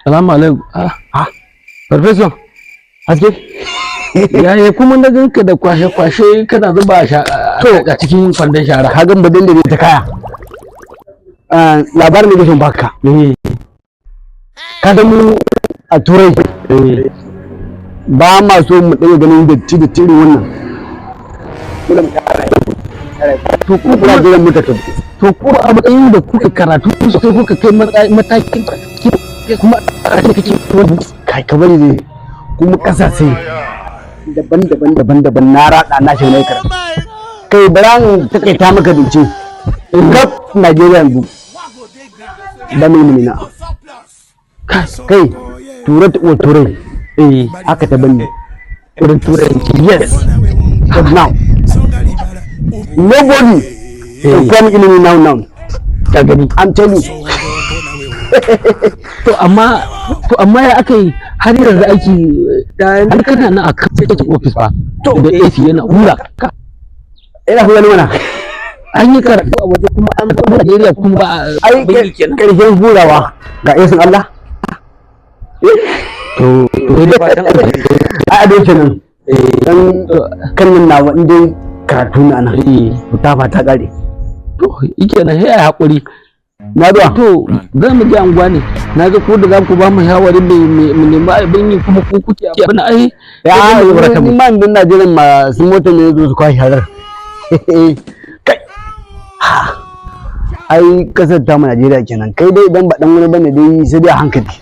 Salamu alaikum. Ah, Ha? Farfesa, Haske? yaya kuma na ganka da kwashe-kwashe kana zuba To. a cikin kwandon shara? Ka gan badin da bai ta kaya. Ah, labarin da ke son baka. Ka san mu a Turai ba ma so mu ɗaya ganin datti datti irin wannan. Dole mu tara. To ku Muna kuma jiran mu ta tafi. To ku a matsayin da kuka karatu sosai, kuka kai matakin kuma a kake wani Kai, ka bari dai, kuma ƙasashe daban-daban daban-daban na raɗa na shiga na yi karatu. Kai, bara in takaita maka bincike. Kaf Najeriya yanzu ba mai ilimi na. Kai, tura ta uwar Turai haka ta bani. Wurin Turanci. Yes. But now nobody can come ilimi now now. Ka gani. I'm telling you. To amma ya aka yi har yanzu aiki har kana nan a kan ofis ba da AC yana hura ka? Ina fi gani mana. An yi karatu a waje kuma an zo Najeriya kuma ba ai bai kenan. Karshen hurawa ga AC-n Allah. To dai fatan alheri. Ai ado kenan. Dan kan nan nawa in dai karatu na nan. To ta fa ta kare. To kenan, sai ai hakuri. Na zuwa. To, za mu je anguwa ne, na ga ko da za ku ba mu shawarin mai mu nemi abin yi kuma ku kuke abin ai. Ya sai mu barka ni mu. ma din Najeriya masu mota ne zo su kwashe harar. Kai. Ha. Ai kasar ta mu Najeriya kenan. Kai dai idan ba dan wani bane dai, sai dai a hankali.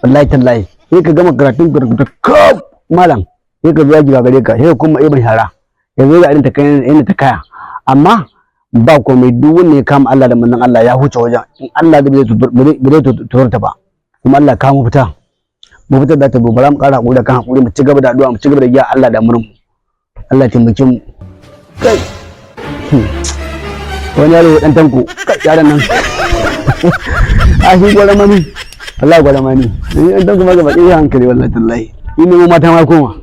Wallahi tallahi. Sai ka gama karatun ka kaf malam. Sai ka zo ya gare ka, sai ka kuma iban shara. Yanzu ga irin ta kai inda ta kaya. Amma ba komai, duk wanda ya kama Allah da manzon Allah ya huce wajen. In Allah da bai zai turta ba. Kuma Allah ka mu fita. Mu fitar da ta zo, bara mu ƙara haƙuri da kan haƙuri, mu ci gaba da addu'a, mu ci gaba da giya Allah da murin mu. Allah ya taimake mu. Kai. Wani yaro dan Tanko, kai, yaron nan. A shi gwara mani. Wallahi gwara mani. Ni dan Tanko ma gaba ɗaya hankali, wallahi tallahi. Ni ne mata ma koma.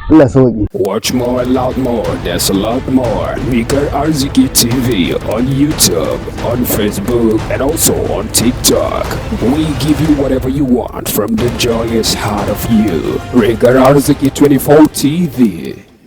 Allah sauki. Watch more, a lot more. There's a lot more. Rigar Arziki TV on YouTube, on Facebook, and also on TikTok. We give you whatever you want from the joyous heart of you. Rigar Arziki 24 TV.